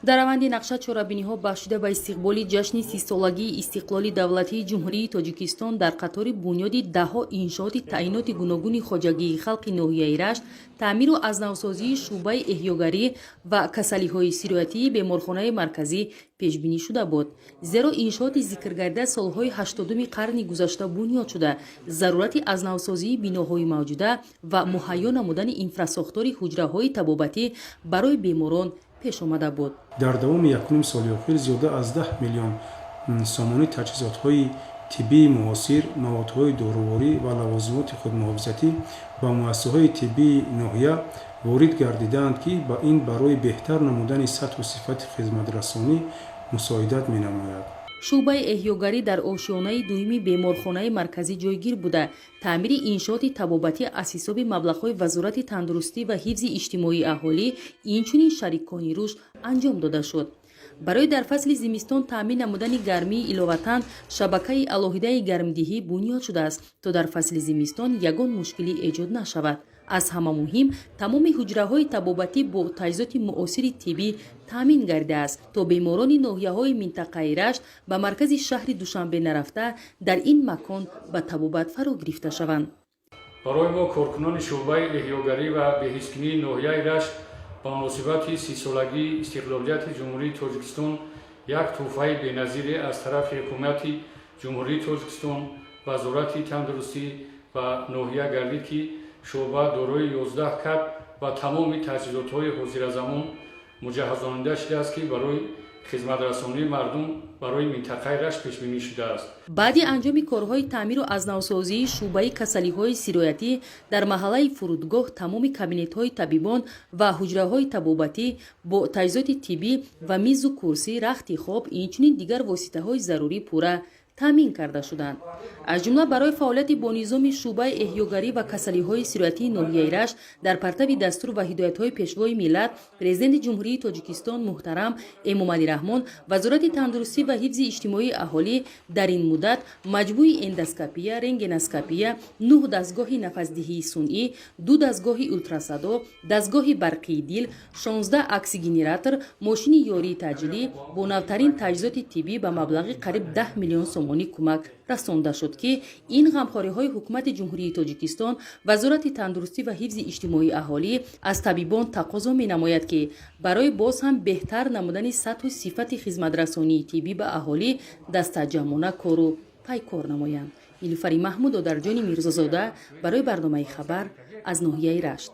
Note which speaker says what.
Speaker 1: Дар раванди нақша чорабиниҳо бахшида ба истиқболи ҷашни 30-солагии истиқлоли давлатии Ҷумҳурии Тоҷикистон дар қатори бунёди даҳҳо иншооти таъиноти гуногуни хоҷагии халқи ноҳияи Рашт, таъмиру азнавсозии шӯъбаи эҳёгарӣ ва касалиҳои сироятии беморхонаи марказӣ пешбинӣ шуда буд, зеро иншооти зикргардида солҳои 80-уми қарни гузашта бунёд шуда, зарурати азнавсозии биноҳои мавҷуда ва муҳайё намудани инфрасохтори ҳуҷраҳои табобатӣ барои беморон пеш омада буд.
Speaker 2: Дар давоми 1,5 соли охир зиёда аз 10 миллион сомонӣ таҷҳизотҳои тиббии муосир, маводҳои доруворӣ ва лавозимоти худмуҳофизатӣ ба муассисаҳои тиббии ноҳия ворид гардидаанд, ки ба ин барои беҳтар намудани сатҳу сифати хизматрасонӣ мусоидат менамояд.
Speaker 1: Шӯъбаи эҳёгарӣ дар ошёнаи дуюми беморхонаи марказӣ ҷойгир буда, таъмири иншооти табобатӣ аз ҳисоби маблағҳои Вазорати тандурустӣ ва ҳифзи иҷтимоии аҳолӣ, инчунин шарикони рушд анҷом дода шуд. Барои дар фасли зимистон таъмин намудани гармии иловатан шабакаи алоҳидаи гармдиҳӣ бунёд шудааст, то дар фасли зимистон ягон мушкилӣ эҷод нашавад. Аз ҳама муҳим, тамоми ҳуҷраҳои табобатӣ бо таҷҳизоти муосири тиббӣ таъмин гардидааст, то беморони ноҳияҳои минтақаи Рашт ба маркази шаҳри Душанбе нарафта, дар ин макон ба табобат фаро гирифта шаванд.
Speaker 3: Барои мо, коркунони шӯъбаи эҳёгарӣ ва беҳискунии ноҳияи Рашт, ба муносибати 30-солагии истиқлолияти Ҷумҳурии Тоҷикистон як тӯҳфаи беназире аз тарафи ҳукумати Ҷумҳурии Тоҷикистон, Вазорати тандурустӣ ва ноҳия гардид, ки шӯъба дорои 11 кат ва тамоми таҷҳизотҳои ҳозиразамон муҷаҳҳазонида шудааст, ки барои хизматрасонии мардум барои минтақаи Рашт пешбинӣ шудааст.
Speaker 1: Баъди анҷоми корҳои таъмиру азнавсозии шӯъбаи касалиҳои сироятӣ дар маҳаллаи фурудгоҳ, тамоми кабинетҳои табибон ва ҳуҷраҳои табобатӣ бо таҷҳизоти тиббӣ ва мизу курсӣ, рахти хоб, инчунин дигар воситаҳои зарурӣ пурра таъмин карда шуданд. Аз ҷумла, барои фаъолияти бонизоми шӯъбаи эҳёгарӣ ва касалиҳои сироятии ноҳияи Рашт дар партави дастур ва ҳидоятҳои Пешвои миллат, Президенти Ҷумҳурии Тоҷикистон муҳтарам Эмомалӣ Раҳмон, Вазорати тандурустӣ ва ҳифзи иҷтимоии аҳолӣ дар ин муддат маҷмӯи эндоскопия, рентгеноскопия, нӯҳ дастгоҳи нафасдиҳии сунъӣ, ду дастгоҳи ултрасадо, дастгоҳи барқии дил, 16 оксигенератор, мошини ёрии таъҷилӣ бо навтарин таҷҳизоти тиббӣ ба маблағи қариб 10 миллион сомонӣ кӯмак расонда шуд, ки ин ғамхориҳои Ҳукумати Ҷумҳурии Тоҷикистон, Вазорати тандурустӣ ва ҳифзи иҷтимоии аҳолӣ аз табибон тақозо менамояд, ки барои боз ҳам беҳтар намудани сатҳу сифати хизматрасонии тиббӣ ба аҳолӣ дастаҷамъона кору пайкор намоянд. Нилуфари Маҳмуд, Одарҷони Мирзозода барои барномаи «Хабар» аз ноҳияи Рашт.